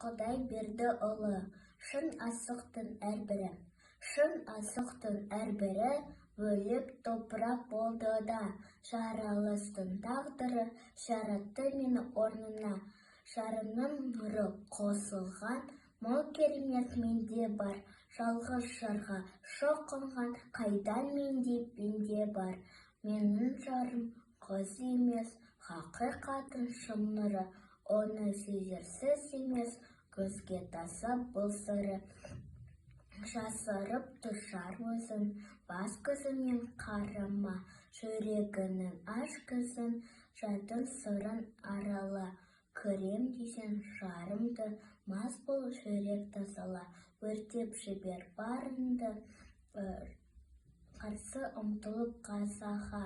Құдай берді ұлы, шын асықтың әрбірі. Шын асықтың әрбірі бөлек топырақ болды да, жаралыстың тағдыры жаратты мені орнына. Жарымның нұры қосылған, мол керемет менде бар. Жалғыз жарға шоқ қонған, қайдан мендей пенде бар? Менің жарым қыз емес, хақиқаттың шын нұры. Оны сезерсіз емес, көзге таса бұл сыры. Жасырып тұр жар өзін, бас көзіңнен қарама. Жүрегінің аш көзін, жардың сырын арала. Көрем десең жарымды, мас бол, жүрек тазала. Өртеп жібер барыңды, қарсы ұмтылып қазаға.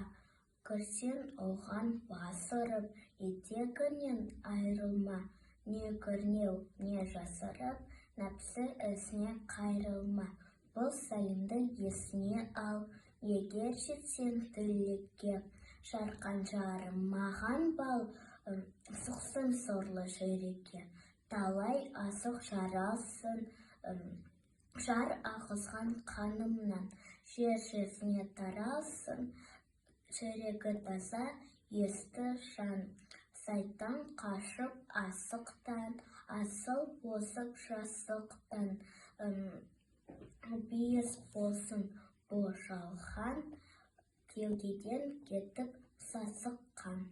Көрсең оған бас ұрып, етегінен айырылма. Не көрнеу, не жасырып, нәпсі ісіне қайрылма. Бұл сәлемді есіңе ал, егер жетсең тілекке. Жарқан жарым маған бал сұқсын сорлы жүрекке. Талай асық жаралсын жар ағызған қанымнан. Жер жүзіне таралсын жүрегі таза есті жан. Сайтан қашып асықтан, асыл босып жасықтан. Бейіс болсын бұл жалған, кеудеден кетіп сасық қан.